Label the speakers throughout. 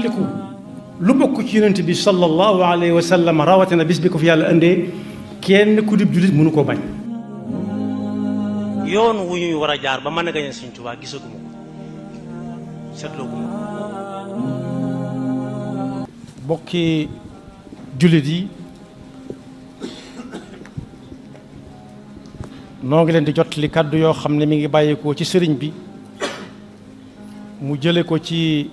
Speaker 1: fàttaliku lu bokk ci yonent bi sallallahu alayhi wa sallam rawatina bis bi ko fi yàlla indee kenn ku dib jullit mënu koo bañ.
Speaker 2: yoon wu ñuy war a jaar ba mën a gañe Sëñ Tuubaa gisaguma ko seetlooguma ko.
Speaker 1: bokki jullit yi noo ngi leen di jot li kàddu yoo xam ne mi ngi bàyyeekoo ci sëriñ bi mu jële ko ci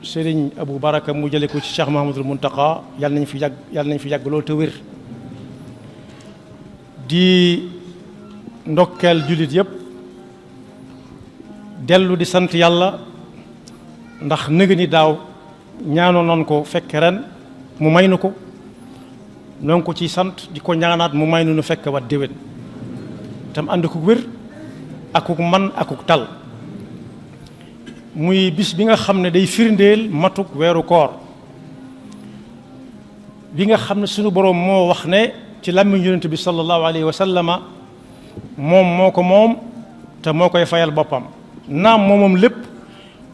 Speaker 1: sëriñ Abu Baraka mu jële ko ci Cheikh Mahamadul Muntaqa yàlla nañ fi yàgg loolu te wér. di ndokkeel jullit yépp dellu di sant yàlla ndax nëg ni daaw ñaanoon noon ko fekk ren mu may nu ko noo ngi ko ci sant di ko ñaanaat mu may nu fekk wat déwén tam ànd ko wér akuk man akuk tal muy bis bi nga xam ne day firndeel matuk weeru koor bi nga xam ne sunu boroom moo wax ne ci làmmiñ yonent bi sallallahu alayhi wa sallama moom moo ko moom te moo koy fayal boppam naam moomam lépp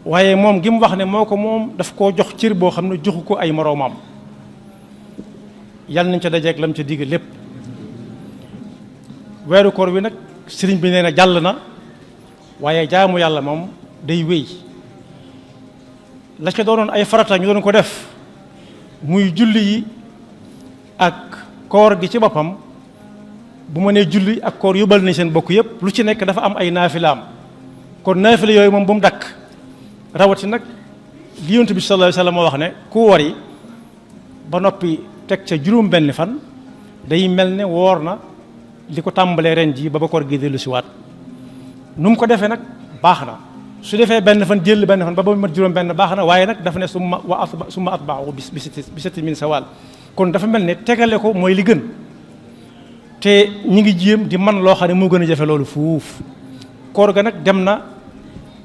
Speaker 1: waaye moom gi mu wax ne moo ko moom daf koo jox cër boo xam ne joxu ko ay moroomam yal nañ ca dajeeg lam ca digg lépp. weeru koor wi nag sëriñ bi nee na jàll na waaye jaamu yàlla moom day wéy la ca doonoon ay farata ñu doon ko def muy julli yi ak koor gi ci boppam bu ma nee julli ak koor yóbbal nañ seen bokk yépp lu ci nekk dafa am ay naafilaam kon naafila yooyu moom bu mu dakk rawati nag li Yonent bi sallallahu alayhi wa sallam moo wax ne ku wori ba noppi teg ca juróom benn fan day mel ne woor na li ko tàmbalee ren ji ba koor gi dellu si waat nu mu ko defee nag baax na su defee benn fan jël benn fan ba mat juróom benn baax na waaye nag dafa ne summa atba'u bi sitti min sawaal kon dafa mel ne tegale ko mooy li gën te ñi ngi jéem di man loo xam ne moo gën a jafe loolu fuuf koor ga nag dem na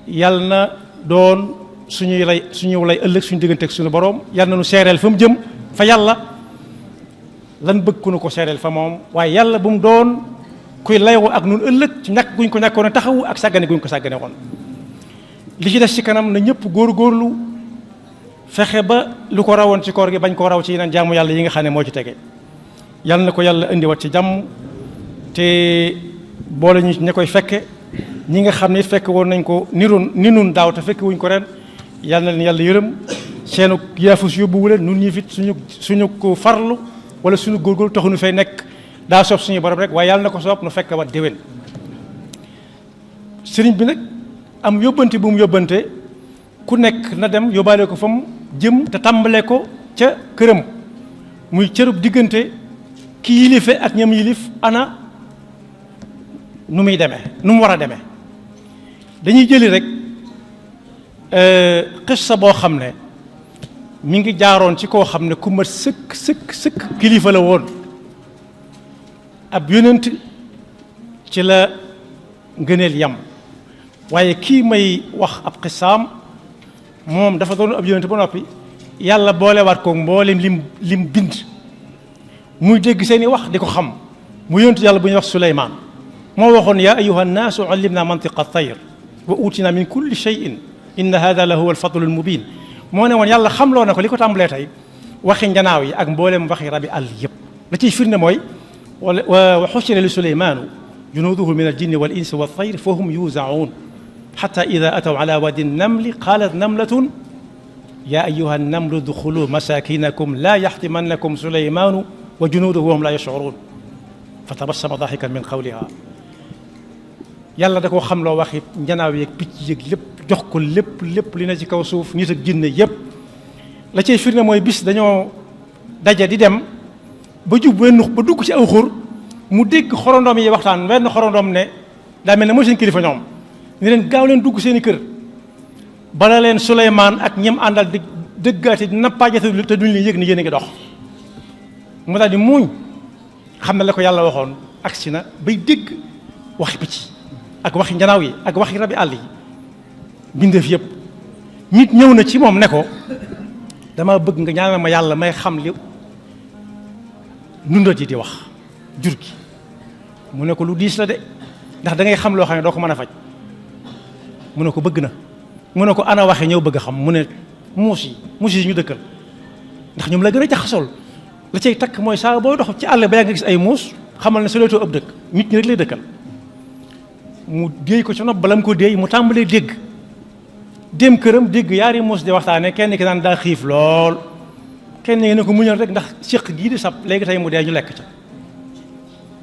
Speaker 1: yàlla na doon suñu lay ëllëg suñu diggante ak suñu boroom yàlla na nu seereel fa mu jëm fa yàlla lan bëgg ku nu ko seereel fa moom waaye yàlla bu mu doon kuy layoo ak nun ëllëg ci ñàkk guñ ko ñàkkoon a taxawu ak sàggane guñ ko sàggane woon li ci des ci kanam na ñëpp góorgóorlu fexe ba lu ko rawoon ci koor gi bañ koo raw ci yeneen jaamu yàlla yi nga xam ne moo ci tege yàlla na ko yàlla indiwaat ci jàmm te boole ñu ña koy fekke ñi nga xam ne fekk woon nañ ko ni nun daaw te fekk wuñ ko ren yàlla na leen yàlla yërëm seenu yaafus yóbbuwu leen nun ñi fit suñu ko farlu wala suñu góorgóorlu taxu nu fay nekk daa soob suñu borom rek waaye yàlla na ko soob nu fekk wat déwén sëriñ bi nag am yóbbante bu mu yóbbante ku nekk na dem yóbbaale ko fa mu jëm te tàmbalee ko ca këram muy cërub diggante ki yilife ak ñam yilif ana nu muy demee nu mu war a demee dañuy jëli rek xissa boo xam ne mi ngi jaaroon ci koo xam ne ku mat sëkk kilifa la woon ab yonent ci la ngëneel yam waaye kii may wax ab xissaam moom dafa doon ab yonent ba noppi yàlla boolewaat ko mboolem lim bind muy dégg seeni wax di ko xam mu yonent yàlla bu ñuy wax Suleymaan moo waxoon yaa ayyuha nnaasu allimna mantiqa tayr wa utina min kulli shay'in inna hada la huwa alfadlu almubin moo ne woon yàlla xamloo na ko li ko tàmbalee tey waxi njanaaw yi ak mboolem waxi rabi àll yëpp la ciy firnde mooy wa xushira li suleymaanu junuuduhu min aljinni wal insi wa tayr fa hum yuuzaun xata ida ataw ala wadi namli qaalat namlatun yaa ayyuha namlu duxulu masakinakum laa yaxtimannakum suleymaanu wa junuuduhu wa hum laa yashcuruun fa tabassama daaxikan min qawliha yàlla da koo xamloo waxi njanaaw yeeg picc yeeg lépp jox ko lépp li na ci kaw suuf nit ak jinne yépp la cay firnde mooy bis dañoo daje di dem ba jub ba dugg ci aw xur mu dégg xorondoom yi waxtaan wenn xorondoom ne daa mel ne mooy seen kilifa ñoom ni leen gaaw leen dugg seeni kër bala leen Suleymaan ak ñem àndal di dëggaate di nappaajate te duñ leen yëg ni yéen a ngi dox mu daal di muuñ xam ne la ko yàlla waxoon agsi na bay dégg waxi picc ak waxi njanaaw yi ak waxi rabi àll yi bindeef yëpp nit ñëw na ci moom ne ko dama bëgg nga ñaanal ma yàlla may xam li nundat yi di wax jur gi mu ne ko lu diis la de ndax da ngay xam loo xam ne doo ko mën a faj mu ne ko bëgg na mu ne ko ana waxe ñëw bëgg a xam mu ne muus yi ñu dëkkal ndax ñoom la gën a jaxasool la cay takk mooy saa booy dox ci àll ba nga gis ay muus xamal ne Soleto ëpp dëkk nit ñi rek lay dëkkal mu déey ko ci nopp bala mu ko déey mu tàmbalee dégg dem këram dégg yaari muus di waxtaane kenn ki naan daa xiif lool kenn ngi ne ko muñal rek ndax séq gii di sab léegi tey mu dee ñu lekk ca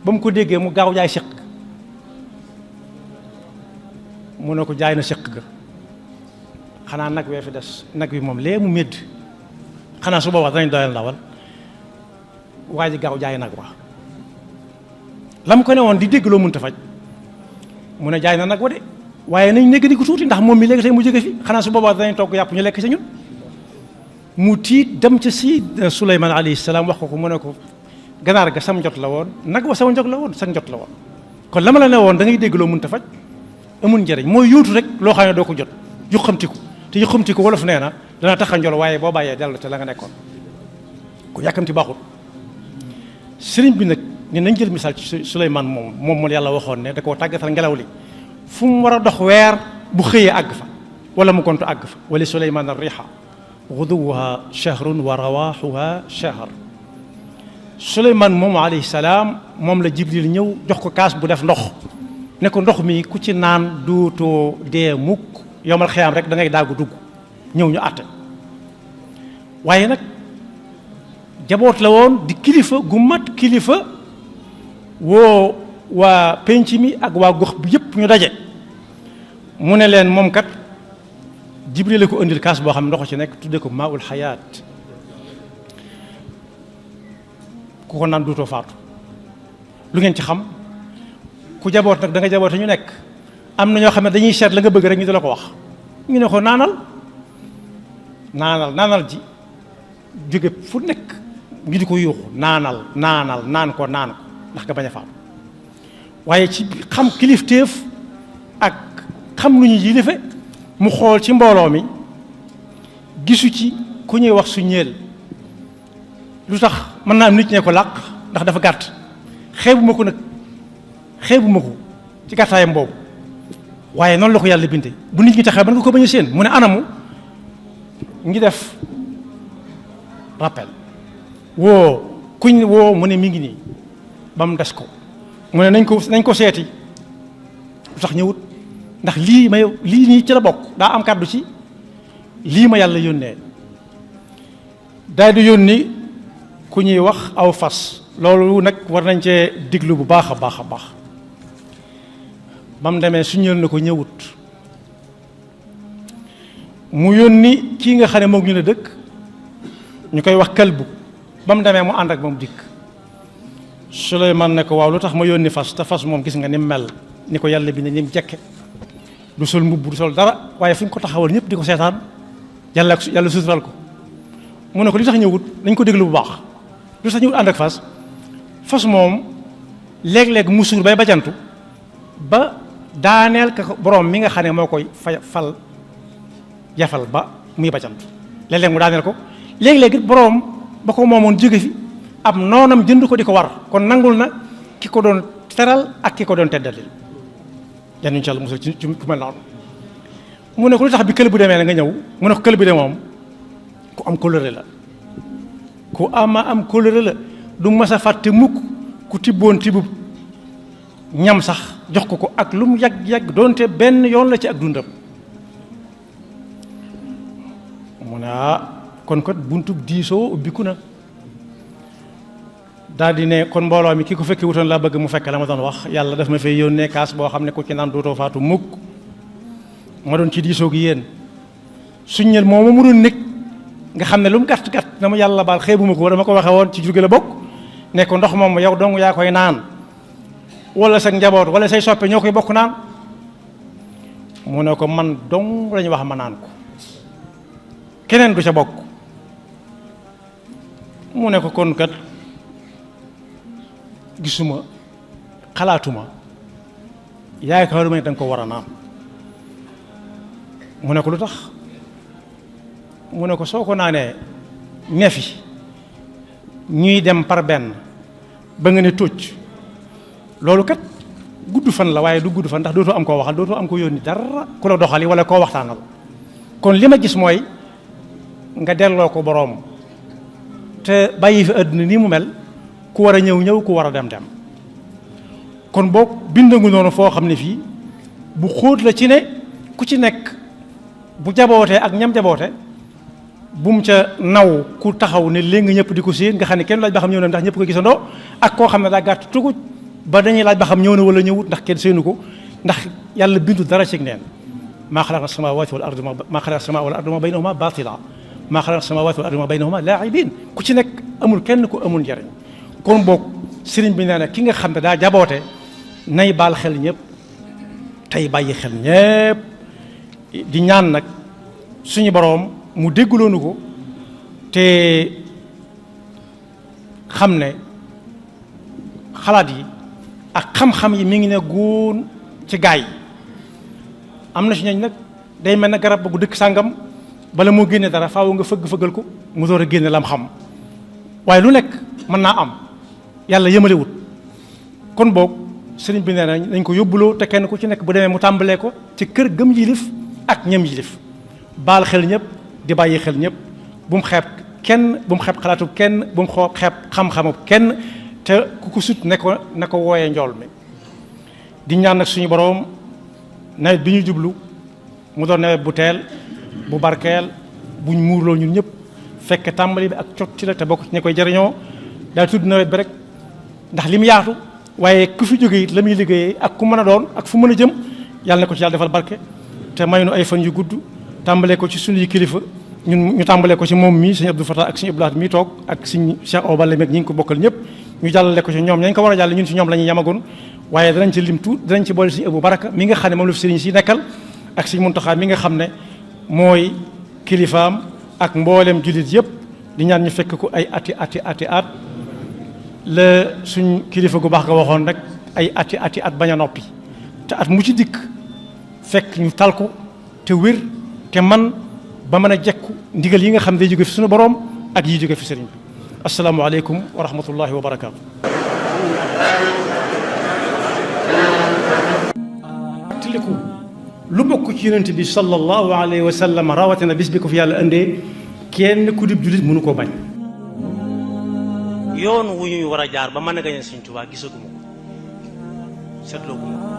Speaker 1: ba mu ko déggee mu gaaw jaay séq mu ne ko jaay na séq ga xanaa nag wee fi des nag wi moom lee mu médd xanaa su boobaa danañ doyal ndawal waa ji gaaw jaay nag wa la mu ko ne woon di dégg loo mënta faj mu ne jaay na nag wa de waaye nañ nekk di ko tuuti ndax moom mi léegi tey mu jóge fi xanaa su boobaa danañ togg yàpp ñu lekk ca ñun mu tiit dem ca si Suleymaan alayhi salaam wax ko mu ne ko ganaar ga sam njot la woon nag wa sama njot la woon sa njot la woon kon la ma la ne woon da ngay dégg loo mënta faj amul njëriñ mooy yóotu rek loo xam ne doo ko jot yu xamtiku te yu xamtiku wolof nee na dana tax a njol waaye boo bàyyee dellu te la nga nekkoon ku yàkkamti baaxul sëriñ bi nag ne nañ jël misaal ci Suleymaan moom yàlla waxoon ne da koo tàggatal ngelaw li fu mu war a dox weer bu xëyee àgg fa wala mu gontu àgg fa wali Suleymaan ar-riiha guduwuha shahrun wa rawaaxuha shahr Suleymaan moom alayhi salaam moom la Jibril ñëw jox ko kaas bu def ndox ne ko ndox mi ku ci naan duutoo dee mukk yomal xiyaam rek da ngay daagu dugg ñëw ñu àtte waaye nag jaboot la woon di kilifa gu mat kilifa woo waa penc mi ak waa gox bi yëpp ñu daje mu ne leen moom kat Jibril la ko indil kaas boo xam ne ndox ci nekk tudde ko maaul xayaat ku ko naan duutoo faatu lu ngeen ci xam ku jaboot nag da nga jaboote ñu nekk am na ñoo xam ne dañuy seet la nga bëgg rek ñu di la ko wax ñu ne ko naanal ji jóge fu nekk ñu di ko yuuxu naanal naan ko ndax nga bañ a faatu waaye ci xam kilifteef ak xam lu ñu yilife mu xool ci mbooloo mi gisu ci ku ñuy wax su ñeel lu tax mën naa am nit ñee ko làq ndax dafa gàtt xeebuma ko ci gàttaayam boobu waaye noonu la ko yàlla bindee bu nit ñi taxaw ba nga ko bañ a séen mu ne anamu ngi def rappel kuñ woo mu ne mi ngi nii ba mu des ko mu ne nañ ko seeti lu tax ñëwut ndax lii nii ci la bokk daa am kàddu ci lii ma yàlla yónnee daal di yónni ku ñuy wax aw fas loolu nag war nañ cee diglu bu baax a baax ba mu demee su ñëw na ko ñëwut mu yónni kii nga xam ne moom ñu ne dëkk ñu koy wax kalbu ba mu demee mu ànd ak moom dikk Suleymaan ne ko waaw lu tax ma yónni fas te fas moom gis nga ni mu mel ni ko yàlla bi ne ni mu jekke du sol mbubb du sol dara waaye fu ñu ko taxawal ñëpp di ko seetaan yàlla sutural ko mu ne ko li tax ñëwut nañ ko déglu bu baax lu tax ñëwut ànd ak fas moom léeg-léeg musuur bay bajantu ba daaneel ka borom mi nga xam ne moo koy fal jafal ba muy bajantu léeg-léeg mu daaneel ko léeg-léeg it borom ba ko moomoon jóge fi ab noonam jënd ko di ko war kon nangul na ki ko doon teral ak ki ko doon teddalil yan incha allah musal ci ku mel noonu mu ne ko lu tax bi kël bu demee la nga ñëw mu ne ko kël bi de moom ku am kóllëre la ku am kóllëre la du mas a fàtte mukk ku tibboon tibbub ñam sax jox ko ak lu mu yàgg doonte benn yoon la ci ak dundam mu ne kon kat buntub diisoo ubbiku na daal di ne kon mbooloo mi ki ko fekkee wutoon laa bëgg mu fekk la ma doon wax yàlla daf ma fay yónnee kaas boo xam ne ku ci naan dootoo faatu mukk ma doon ci diisoo gi yéen suñ ñel moom mu doon nekk nga xam ne lu mu gàtt na ma yàlla baal xeebuma ko dama ko waxe woon ci jóge la bokk ne ko ndox moom yow dong yaa koy naan wala sa njaboot wala say soppe ñoo koy bokk naan mu ne ko man dong lañu wax ma naan ko keneen du ca bokk mu ne ko kon kat gisuma xalaatuma yaakaaruma ne danga ko war a naan mu ne ko lu tax mu ne ko soo ko naanee neefi ñuy dem par benn ba nga ne tócc loolu kat gudd fan la waaye du gudd fan ndax dootoo am koo waxal dootoo am ko yónni dara ku la doxali wala koo waxtaanal kon li ma gis mooy nga delloo ko boroom te bàyyi fi àdduna ni mu mel ku war a ñëw ku war a dem kon boog bindangu noonu foo xam ne fii bu xóot la ci ne ku ci nekk bu jabootee ak ñam jaboote bum ca naw ku taxaw ne léegi ñëpp di ko séen nga xam ne kenn laaj ba xam ñëw na ndax ñëpp ko gisandoo ak koo xam ne daa gàtt tuguj ba dañuy laaj ba xam ñëw na wala ñëwut ndax kenn séenu ko ndax yàlla bindu dara ci neen maa xalaqna samaawaati wal arda maa xalaqna samaawaati wal arda ma baynahuma baatila maa xalaqna samaawaati wal arda ma baynahuma laa'ibiin ku ci nekk amul kenn ku amul njariñ kon boog sëriñ bi nee na ki nga xam ne daa jaboote nay baal xel ñëpp tey bàyyi xel ñëpp di ñaan nag suñu boroom mu déggloonu ko te xam ne xalaat yi ak xam-xam yi mi ngi ne góon ci gaay yi am na si ñooñ nag day mel ne garab ba gu dëkk sàngam bala moo génne dara faaw nga fëgg-fëggal ko mu door a génne lam xam waaye lu nekk mën naa am yàlla yëmalewut kon boog sëriñ bi nee nañ ko yóbbuloo te kenn ku ci nekk bu demee mu tàmbalee ko ci kër gëm yilif ak ñam yilif baal xel ñëpp di bàyyi xel ñëpp bu mu xeeb kenn bu mu xeeb xalaatu kenn bu mu xeeb xam-xamu kenn te ku ko sut ne ko wooyee njool mi di ñaan nag suñu boroom nawet bi ñu jublu mu doon nawet bu teel bu barkeel buñ muurloo ñun ñëpp fekk tàmbali bi ak cot ci la te bokk ci ñi koy jariñoo daal tudd nawet bi rek ndax li mu yaatu waaye ku fi jóge it la muy liggéeyee ak ku mën a doon ak fu mën a jëm yàlla na ko ci yàlla defal barke te may nu ay fan yu gudd tàmbalee ko ci suñuy kilifa ñun ñu tàmbalee ko ci moom mii sëñ Abdou Fatah ak sëñ Abdoulaye mii toog ak sëñ Cheikh Awa Balla meeg ñi ngi ko bokkal ñëpp ñu jàllale ko ci ñoom ñañ ko war a jàll ñun ci ñoom la ñuy yamagoon waaye danañ ci lim tuut danañ ci boole sëñ Abou Baraka mi nga xam ne moom la fi sëriñ si nekkal ak sëñ Muntaxa mi nga xam ne mooy kilifaam ak mboolem jullit yëpp di ñaan ñu fekk ko ay ati at la suñ kilifa gu baax nga waxoon rek ay ati at bañ a noppi te at mu ci dikk fekk ñu tal ko te wér te man ba mën a jekku ndigal yi nga xam ne day jóge fi suñu borom ak yi jóge fi sëriñ bi asalaamaaleykum wa rahmatullahi wa barakaatu. tiliku lu bokk ci yonent bi sallallahu alayhi wa sallam rawatina bis bi ko fi yàlla indee kenn ku dib jullit mënu koo bañ.
Speaker 2: yoon wu ñuy war a jaar ba mën a gañe Sëriñ Tuubaa gisaguma ko seetloo guma ko